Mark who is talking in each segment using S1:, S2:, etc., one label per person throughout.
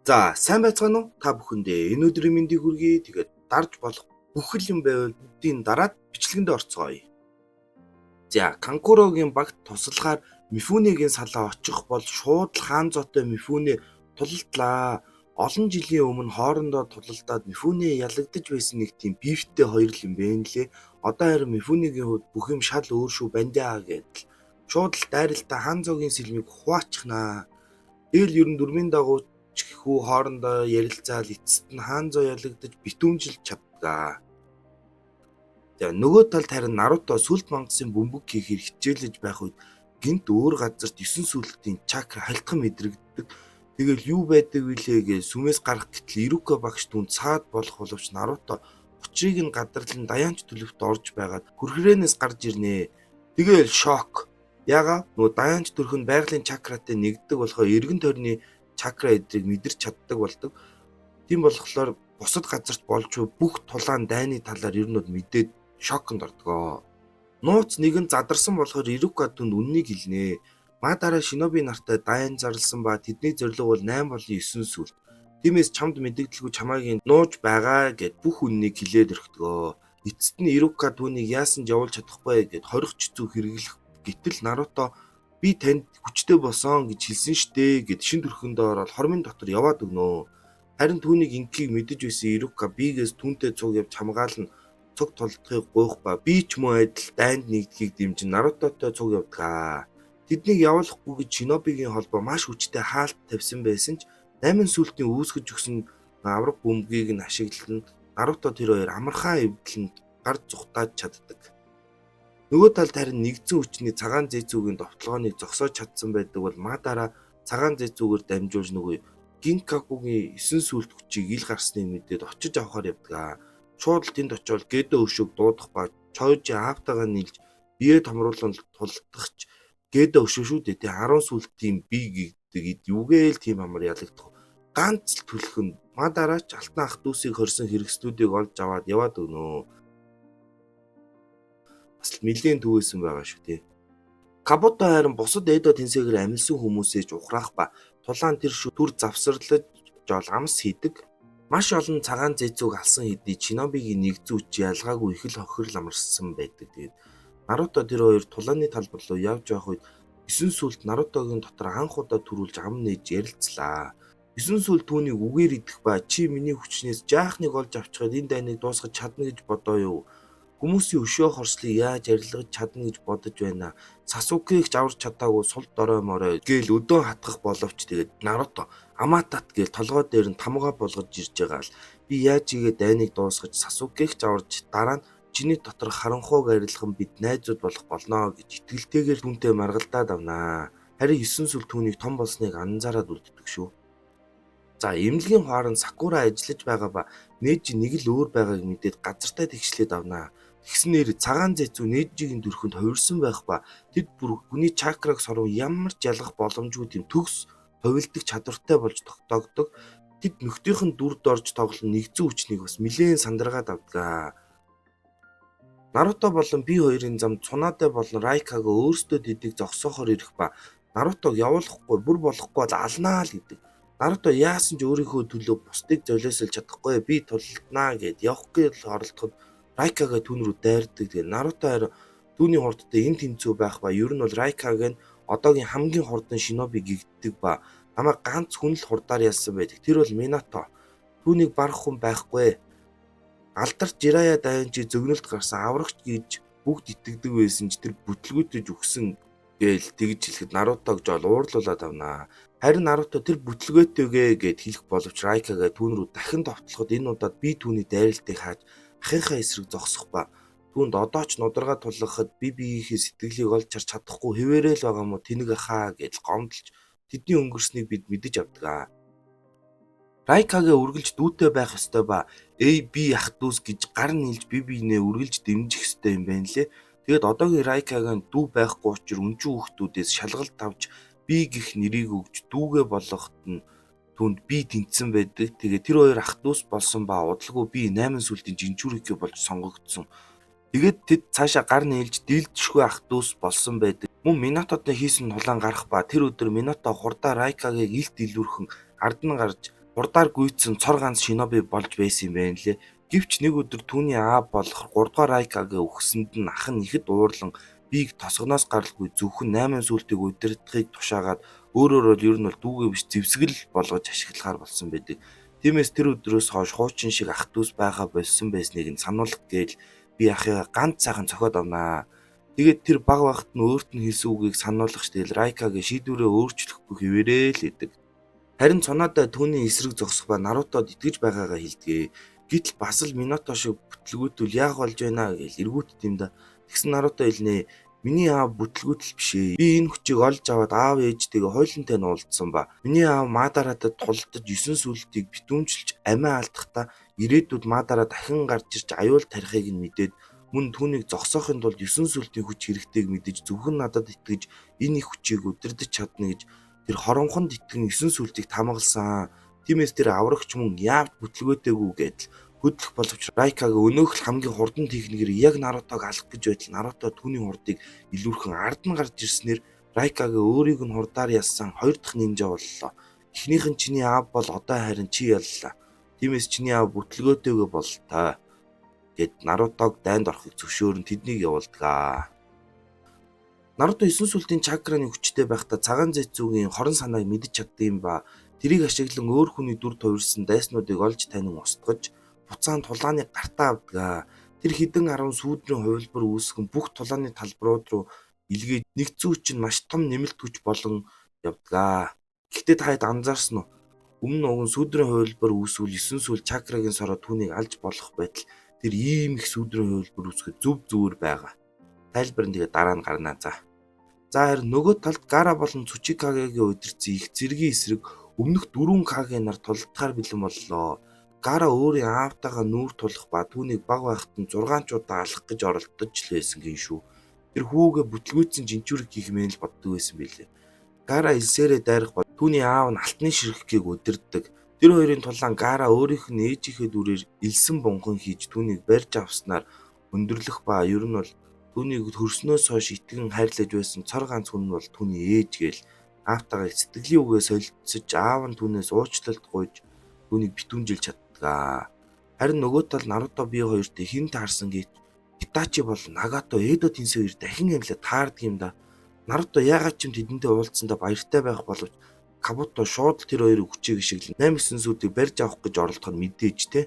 S1: За, сайн байцгаана уу? Та бүхэндээ энэ өдрийн мэндийг хүргэе. Тэгээд дарж болох бүх л юм байвал бүгдийг дараад бичлэгэндээ орцгоё. За, Канкурогийн багт туслахаар Мифүнегийн салаа очих бол шууд л Хаанзотой Мифүне тулалдлаа. Олон жилийн өмнө хоорондоо тулалдаад Мифүне ялагдаж байсан нэг тийм beef тэй хоёр л юм бэ нэлээ. Одоо харин Мифүнегийн хувьд бүх юм шал өөр шүү бандиа гэдэл. Шууд л дайралтаа Хаанзогийн сэлмийг хуваачихнаа. Тэгэл ер нь дүрмийн дагуу ч гэхүү хоорондоо ярилцаал эцэст нь Хаанзо ялагдаж битүүмжилж чаддаг. За, нөгөө талд харин Наруто сүлд мангасын бөмбөг хийхээр хичээлж байх үед гэнэт өөр газарт 9 сүлтийн чакра хальтхан мэдрэгддэг. Тэгэл юу байдаг вүлээ гэж сүмээс гарах гэтэл Ирука багш түнд саад болох боловч Наруто учрыг нь гадарлан даяанч төлөвт орж байгаад хүрхрээнээс гарч ирнэ. Тэгэл шок. Ягаа нөгөө даяанч төрх нь байгалийн чакратай нэгддэг болохоор эргэн тойрны чакра эдрийг мэдэрч чаддаг болдог. Тийм болохоор бусад газарт болж буй бүх тулаан дайны талаар ер нь бол мэдээд шоконд ордгоо. Нууц нэгэн задарсан болохоор Ирука түнд үннийг хэлнэ. Мадара Шиноби нартай дайн зарласан ба тэдний зорилго бол 8 болон 9 сүлд. Тиймээс чамд мэдэгдэлгүй чамайг нууж байгаа гэд бүх үннийг хэлээд өрхтгөө. Эцэст нь Ирука түүнийг яасан ч явуулж чадахгүй гэд хорих чицүү хэрэглэх гэтэл Наруто би танд хүчтэй болсон гэж хэлсэн штэ гэд шин төрхөндөө ороод хормын дотор яваад өгнө. Харин түүнийг инкийг мэдэж байсан Ирука бигээс түүнтэй цуг явж хамгаална, цуг тулдахыг гуйх ба би ч мөн адил дайнд нэгдэхийг дэмжин Нарутотой цуг явдаг. Тэднийг явуулахгүй гэж Шинобигийн холбоо маш хүчтэй хаалт тавьсан байсан ч 8 сүлтийн үүсгэж өгсөн авраг бөмбөгийг нь ашиглан Наруто тэр хоёр амархан эвдлэнд гар зүхтааж чаддаг. Нөгөө талд харин нэгдсэн хүчний цагаан зээцүүгийн довтолгооныг зогсоож чадсан байдаг бол Мадара цагаан зээцүүгээр дамжуулж нөгөө Гинкакугийн 9 сүлт хүчийг ил гарсныг мэдээд очиж авахар явдаг. Шууд л тэнд очиод Гэдо өшөөг дуудах ба Чойжи аавтайгаа нийлж бие томруулан тулдах ч Гэдо өшөө шүү дээ. Тэ 10 сүлтийн бие гэдэг эд юугээл тийм амар ялагдах. Ганц л түлх нь Мадараач алтан ах дүүсийг хорьсон хэрэгслүүдийг олж аваад яваад өгнө. Бас л нэлээд түгээсэн байгаа шүү дээ. Кабуто харин бусад Эдо тэнсээгэр амилсан хүмүүсээ ч ухраах ба тулаан тэр шүү түр завсарлаж жол амс хийдэг. Маш олон цагаан зээцүүг алсан хэдий Шинобигийн нэгдсэн хүч ялгаагүй их л хохирол амарсан байдаг. Тэгээд Наруто тэр хоёр тулааны талбар руу явж явах үед 9 сүлд Нарутогийн дотор анх удаа төрүүлж ам нээж ярилцлаа. 9 сүлд түүнийг үгээр идэх ба чи миний хүчнээс жаахныг олж авчихад энэ дайныг дуусгаж чадна гэж бодоо юу? Хүмүүсийн өшөө хорслыг яаж арилгаж чадна гэж бодож байна. Сасукийг ч аварч чадаагүй сул дорой морой гээл өдөөн хатгах боловч тэгээд Наруто Аматат гээл толгой дээр нь тамгаа болгож ирж байгаа л би яаж ийгээ дайныг дуусгаж Сасукийг ч аварч дараа нь чиний дотор харанхуйг арилган бид найзууд болох болно гэж итгэлтэйгээр түүнтэй маргалдаад авнаа. Харин 9 сүл түүнийг том болсныг анзаараад үлддэг шүү. За, эмнэлгийн хооронд Сакура ажиллаж байгаа ба Нежи нэг л өөр байгааг мэдээд газартай тэгшлээд авнаа. Тэгснээр цагаан зэцүү Нежигийн төрхөнд хувирсан байх ба тэд бүр хүний чакраг соров ямар ч ялгах боломжгүй тийм төгс хувилдаг чадвартай болж тогтоогддог. Тэд нөхдийнх нь дүрд орж тоглон нэгдсэн хүчнийг бас нэлээн сандаргаад авдаг. Наруто болон би хоёрын зам Цунаде болон Райкаго өөрсдөө тэдийг зогсоохоор ирэх ба Нарутог явуулахгүй бүр болохгүй бол алнаа л гэдэг. Наруто яасан ч өөрийнхөө төлөө бусдыг золиослж чадахгүй, би тулалднаа гэд явахгүй л оролдоход Райкага түүн рүү дайрдаг. Тэгээ Наруто харин түүний хурдтай энэ тэнцүү байх ба ер нь бол Райкаг нь одоогийн хамгийн хурдан шиноби гэгддэг ба намайг ганц хүн л хурдаар ялсан байдаг. Тэр бол Минато. Түүнийг барах хүн байхгүй. Алдарт Жирая дайнчи зөгнөлт гарсан аврагч гэж бүгд итгэдэг байсан ч тэр бүтлгүүтэж үхсэн гээл тэгж хэлэхэд Нарутог жол уурлуулад авнаа. Харин Наруто тэр бүтлгөөтэйгээ гэд хэлэх боловч Райкага түүн рүү дахин довтлоход энэ удаад би түүний дайралтыг хааж ахынхаа эсрэг зогсох ба түүнд одоо ч нударгаа тулгахад би биеийнхээ сэтгэлийг олж харж чадахгүй хэвээрээ л байгаа мó тэнэг ахаа гэж гомдолж тэдний өнгөрснийг бид мэдэж авдаг. Райкагээ үргэлж дүүтэй байх ёстой ба A B ах дүүс гэж гар нийлж бие биенээ үргэлж дэмжих ёстой юм байна лээ. Тэгээд одоогийн Райкагийн дүү байхгүй учир өнжин хүүхдүүдээс шалгалт авч би гих нэрийг өгч дүүгээ болгоход нь түүнд би тэнцсэн байдаг. Тэгээд тэр хоёр ах дүүс болсон ба удалгүй би 8 сүлдийн жинчүүрикэ болж сонгогдсон. Тэгээд тэд цаашаа гар нийлж дийлдэшгүй ах дүүс болсон байдаг. Мөн Минатотой хийсэн тулаан гарах ба тэр өдөр Минато хурдаа Райкагийг илт илүүрхэн ард нь гарч хурдаар гүйцсэн цор ганц шиноби болж байсан юм байна лээ. Гэвч нэг өдөр түүний аав болох 3 дугаар Райкагийн үхсэнд нь ах нь ихэд уурлан биеийг тосгоноос гаралгүй зөвхөн 8 сүлтийг удирдахыг тушаагаад өөрөөр бол ер нь бол дүүгээ биш зэвсгэл болгож ашиглахаар болсон байдаг. Тиймээс тэр өдрөөс хойш хуучин шиг ах дүүс байха болсон байсныг нь сануулах гээл би ахыгаа ганц сайхан цохиод авнаа. Тэгээд тэр баг багт нь өөрт нь хэлсэн үгийг сануулах ш тэгэл Райкагийн шийдвэрээ өөрчлөхгүй хэвээрээ л идэг. Харин Цунадай түүний эсрэг зогсох ба Нарутод итгэж байгаагаа хэлдэг. Гэтэл бас л Минато шиг бүтлгүүтвэл яах болж байна гэж эргүүтд юм да. Тэгсэн Наруто хэлнэ. Миний аав бүтлгүүтэл биш ээ. Би энэ хүчийг олж аваад аав ээжтэйгээ хоёулантай нь уулзсан ба. Миний аав Мадарадад тулалдаж 9 сүлтийг битүүмжилж амиа алдахдаа ирээдүйд Мадара дахин гарч ирж аюул тарихыг нь мэдээд мөн түүнийг зогсоохын тулд 9 сүлтийн хүч хэрэгтэйг мэдэж зөвхөн надад итгэж энэ их хүчийг удирдах чадна гэж тэр хоромхонд итгэн 9 сүлтийг тамгалсан. Тиймээс тэр аврагч мөн яавч бүтлгөөтэйгүү гэдэл хөдлөх боловч Райкагийн өнөөх л хамгийн хурдан техникээр яг Нарутог алах гэж байтал Наруто түүний хурдыг илүүрхэн ард нь гарч ирснээр Райкагийн өөрийг нь хурдаар ялсан хоёр дахь нинжа боллоо. Эхнийх нь чиний аав бол одоо харин чи яллаа. Тиймээс чиний аав бүтлгөөтэйгээ бололтой гэд Нарутог дайнд орохыг зөвшөөрөн тэднийг явуулдаг. Наруто 9 сүлтийн чакраны хүчтэй байхдаа цагаан зэцүүгийн хорон санааг мэдэж чаддаг юм ба тэрийг ашиглан өөр хүний дүр тувирсан дайснуудыг олж танин устгаж буцаан тулааны гартаа авдаг. Тэр хэдэн арван сүүдрийн хувилбар үүсгэн бүх тулааны талбарууд руу илгээж нэгдсэн хүч нь маш том нэмэлт хүч болон явдаг. Гэхдээ та хэд анзаарсан уу? Өмнө нь уг нь сүүдрийн хувилбар үүсвэл 9 сүүл чакрагийн сороо түүнийг алж болох байтал тэр ийм их сүүдрийн хувилбар үүсгэхэд зөв зүгээр байгаа. Тайлбар нь тэгээ дараа нь гарна за. За харин нөгөө талд Гара болон Цучикагэгийн удирдсан их зэргийн эсрэг өмнөх 4 Каге нар тулалдахаар бэлэн боллоо. Гара өөрийн аавтайгаа нүүр тулах ба түүнийг баг байхад нь 6 ч удаа алах гэж оролдож л байсан гин шүү. Тэр хүүгээ бүтлгүүцсэн жинчүүрэг гих мэн л боддог байсан билээ. Гара элсээрээ дайрах ба түүний аав нь алтны ширхгийг удирддаг. Тэр хоёрын тулаан Гара өөрийнх нь ээжийнхээ дүрээр элсэн бунхан хийж түүнийг барьж авснаар өндөрлөх ба ер нь бол түүнийг төрснөөс хойш итгэн хайрлаж байсан цор ганц хүн нь бол түүний ээж гээл аавтайгаа сэтгэлийн үгээ солилцож аав нь түүнээс уучлалт гуйж түүнийг битүүнжилж чаддаг. Харин нөгөө тал Наруто би хоёртой хэн таарсан гэж Итачи бол Нагато Эдо Тенсей хоёр дахин амьлаа таардаг юм да. Наруто яагаад ч юм тэдэнтэй уулзсандаа баяртай байх боловч Кабуто шууд л тэр хоёрыг хүчээг ашиглан 8 9 сүлтийг барьж авах гэж оролдох нь мэдээж те.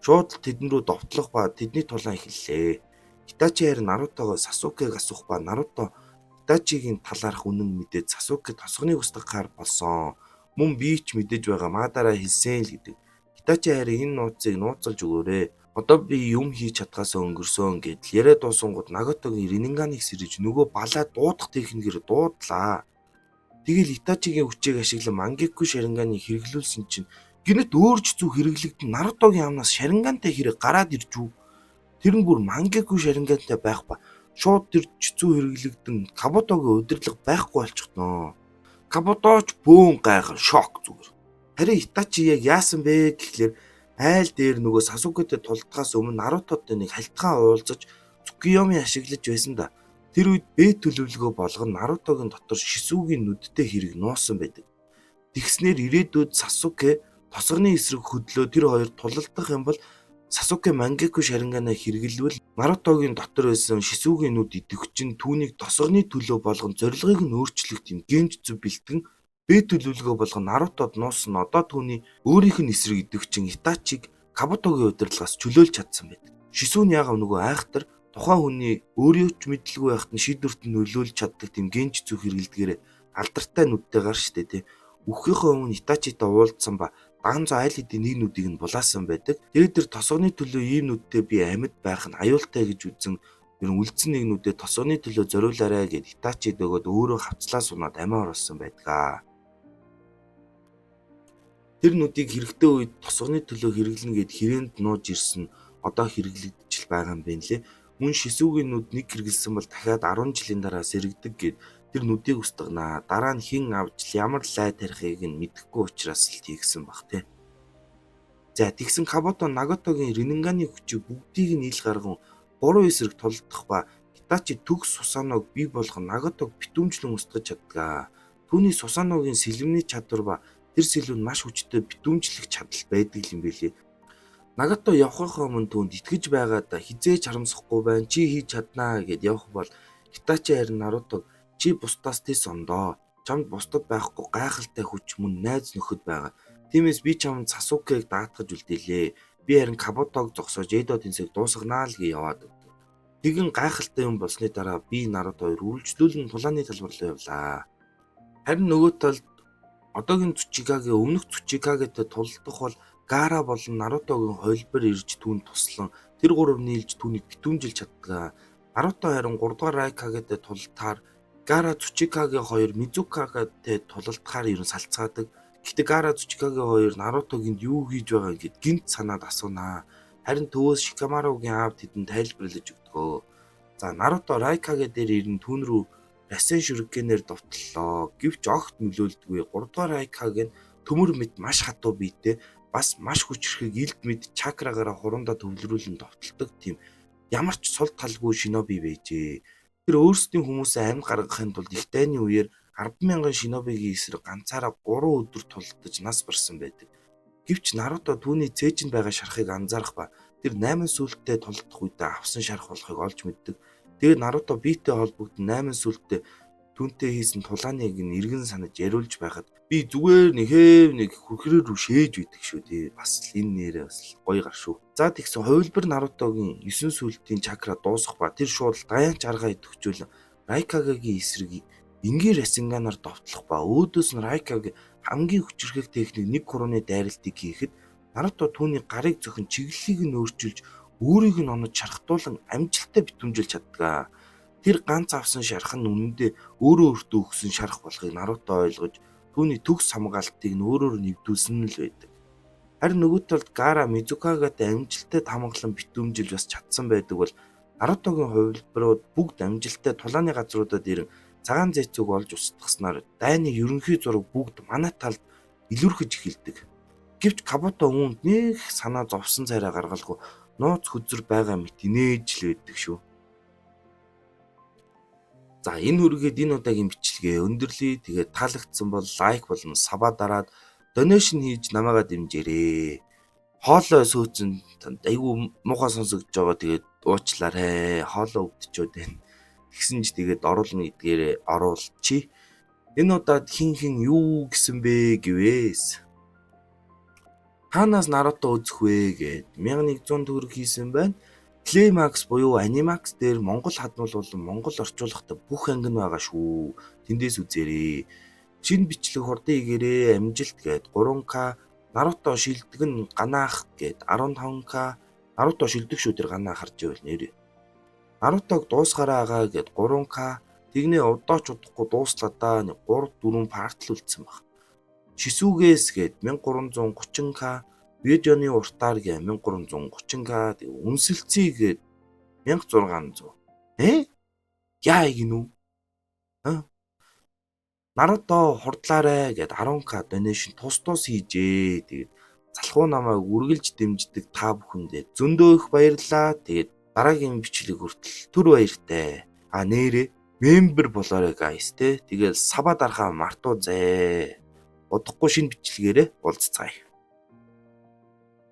S1: Шууд л тэдэн рүү довтлох ба тэдний тулаан эхэллээ. Итачи харин Нарутогоо Сасукег асуух ба Наруто Итачигийн талаарх үнэн мэдээд Сасуке тосгоныг устгахаар болсон. Мөн би ч мэдэж байгаа Мадараа хэлсэн л гэдэг. Итачи харин энэ нууцыг нууцлж өгөөрэй. Одоо би юм хийж чадхаасаа өнгөрсөн гэдэл яриа дуусангууд Нагатогийн Риннганыг сэрэж нөгөө балаа дуудах техникээр дуудлаа. Тэгэл Итачигийн хүчийг ашиглан Мангеку Шаринганыг хэрэглүүлсэн чинь гинэт өөрч зүг хэрэглэгдэн Нарутогийн амнаас Шарингантай хэрэг гараад ирж үү. Тэр нь бүр Мангеку Шарингантай байх ба шууд тэр чицүү хэрэглэгдэн Кабутогийн удирдлага байхгүй болчихноо. Кабуто ч бөөн гайхан шок зүгээр. Харин Итачи яг яасан бэ гэхлээр айл дээр нөгөө Сасукетэй тулдахаас өмнө Нарутотой нэг халтгаан уулзаж Цукиёми ашиглаж байсан да. Тэр үед Б төлөвлөгөө болгон Нарутогийн дотор Шисүгийн нүдтэй хэрэг нуусан байдаг. Тэгснээр ирээдүйд Сасуке тосгоны эсрэг хөдлөө тэр хоёр тулалдах юм бол Сасуке Мангеку Шарингана хэрэглэвэл Нарутогийн дотор байсан Шисүгийн нүд идэвх чинь түүнийг тосгоны төлөө болгон зорилгыг нь өөрчлөх тийм генж зүв бэлтгэн Б төлөвлөгөө болгон Нарутод нуусан одоо түүний өөрийнх нь эсрэг идэвхчин Итачиг Кабутогийн удирдлагаас чөлөөлж чадсан байдаг. Шисү нь яагаад нөгөө айхтар тухайн хүний өөрийн ч мэдлгүй байхад нь шийдвэрт нь нөлөөлж чаддаг тийм генж зүв хэрэглэдгээр алдартай нүдтэй гар штэ тий. Үххийнхээ өмнө Итачитай уулзсан ба ганц айл хэдийн нэг нүдийг нь булаасан байдаг. Тэгээд тэр тосгоны төлөө ийм нүдтэй би амьд байх нь аюултай гэж үзэн ер нь үлдсэн нэг нүдээ тосгоны төлөө зориулаарай гэд Итачид өгөөд өөрөө хавцлаа сунаад амиа оруулсан байдаг. Тэр нүдийг хэрэгтэй үед тосгоны төлөө хэрэглэнэ гэд хэрээнд нууж ирсэн одоо хэрэглэгдэж л байгаа юм байна лээ. Мөн Шисүгийн нүд нэг хэрэглэсэн бол дахиад 10 жилийн дараа сэргэдэг гэд тэр нүдийг устгана. Дараа нь хэн авч ямар лай тарихыг нь мэдэхгүй учраас л тэгсэн бах тий. За тэгсэн Кабуто Нагатогийн Риннганы хүчийг бүгдийг нь ил гарган 3 эсрэг тулдах ба Хитачи төгс Сусаноог бий болгон Нагатог битүүмжлэн устгаж чаддаг. Түүний Сусаногийн сэлэмний чадвар ба тэр сэлэм нь маш хүчтэй битүүмжлэх чадал байдаг юм билээ. Нагато явахынхаа өмнө түүнд итгэж байгаад хэзээ ч харамсахгүй байна. Чи хийж чаднаа гэд явах бол Хитачи харин Нарутог чи бусдаас тэс ондоо. Чамд бусдад байхгүй гайхалтай хүч мөн найз нөхөд байгаа. Тиймээс би чамд Сасукэг даатгаж үлдээлээ. Би харин Кабутог зогсоож Эдо тэнсэг дуусганаа л гэж яваад өгдөг. Тэгэн гайхалтай юм болсны дараа би Наруто хоёр үргэлжлүүлэн тулааны талбар руу явлаа. Харин нөгөө талд одоогийн Цучикаге өмнөх Цучикагетэй тулалдах бол Гаара болон Нарутогийн холбор ирж түүнд туслан тэр гурав нийлж түүнийг битүүмжилж чаддаг. Наруто харин 3 дугаар Райкагетэй тулалдахаар Гаара Цучикаге хоёр Мизукагатэй тулалдахаар ерөн салцгаадаг. Гэхдээ Гаара Цучикаге хоёр Нарутогийн юу хийж байгаа гэд гинт санаад асуунаа. Харин төвөөс Шикамаругийн аав тэдэнд тайлбарлаж өгдгөө. За Наруто Райкаге дээр ирэн түүн рүү Расен шүргэнээр довтлоо. Гэвч огт нөлөөлдөггүй. 3 дугаар Райкаге нь төмөр мэд маш хатуу биетэй бас маш хүчрхэг илд мэд чакрагаараа хуруундаа төвлөрүүлэн довтолдог тийм ямар ч сул талгүй шиноби байжээ. Тэр өөрсдийн хүмүүсээ амьд гаргахын тулд их дайны үеэр 10,000 шинобигийн эсрэг ганцаараа 3 өдөр тулалдаж нас барсан байдаг. Гэвч Наруто түүний цээжинд байгаа шархыг анзаарах ба тэр 8 сүлттэй тулалдах үедээ авсан шарх болохыг олж мэддэг. Тэгээд Наруто биетэй холбогдсон 8 сүлттэй түүнтэй хийсэн тулааныг нь эргэн санаж яриулж байхад би зүгээр нэг хэв нэг хүрхрээ рүү шээж үйдэг шүү дээ. Бас л энэ нэрээ бас л гоё гар шүү. За тэгсэн хувилбар Нарутогийн 9 сүлтийн чакра дуусах ба тэр шууд даяанч аргаа идэвхжүүлэн Райкагагийн эсрэг энгийн Расинганаар довтлох ба өөдөөс нь Райкагийн хамгийн хүчирхэг техник нэг куруны дайралтыг хийхэд Наруто түүний гарыг зөхин чиглэлийг нь өөрчилж өөрийг нь онож шархтуулан амжилттай битүүмжилж чаддаг. Тэр ганц авсан шарх нь үнэндээ өөрөө өөртөө өгсөн шарх болохыг Наруто ойлгож түүний төгс хамгаалтыг нь өөрөөр нэгдүүлсэн л байдаг. Харин нөгөө талд Гаара Мизукагатай амжилттай тамгалан битүүмжилж бас чадсан байдаг бол Нарутогийн хувилбарууд бүгд амжилттай тулааны газруудад ирэн цагаан зайцуг олж устгаснаар дайны ерөнхий зураг бүгд манай талд илүүрхэж эхэлдэг. Гэвч Кабуто үүнд нэг санаа зовсон царай гаргалгүй нууц хөзөр байгаа мэт инээж л байдаг шүү. За энэ хүргээд энэ удаагийн бичлэгээ өндөрлөе. Тэгээд таалагдсан бол like болон sub аа дараад donation хийж намайгаа дэмжээрэй. Хоолой сөөцөн айгүй муухай сонсогдож байгаа. Тэгээд уучлаарай. Хоолой өвдчөөд байна. Тэгсэн ч тэгээд оруулна гэдгээрээ оруулчих. Энэ удаад хин хин юу гэсэн бэ гэвээс. Танаас Наруто үзэх вэ гэд 1100 төгрөг хийсэн байна. Playmax буюу Animax дээр Монгол хадмал болон Монгол орчуулгатай бүх анги нь байгаа шүү. Тэндээс үзээрэй. Шинэ бичлэг хурдан хийгээрэй. Амжилт гээд 3K Наруто шилдэг нь ганаах гээд 15K Наруто шилдэг шүү тэр ганаа харж байвал нэрээ. Нарутог дуусгаараа агаа гээд 3K тэгнээ удаач удахгүй дууслаа да 3 4 part л үлдсэн баг. Шисүүгээс гээд 1330K видеоны уртаар гэ 1330K тэг үнсэлцээ гээд 1600. Э? Яа гинүү? А? Наруто хурдлаарэ гэд 10K donation тус тус хийжээ. Тэгээд залхуу намайг үргэлж дэмждэг та бүхэндээ зөндөө их баярлалаа. Тэгээд дараагийн бичлэг хүртэл түр баяртай. А нэрээ member болоорой guys те. Тэгэл sub аа дарахаа мартуу зээ. Удахгүй шинэ бичлэгээрээ уулзцгаая.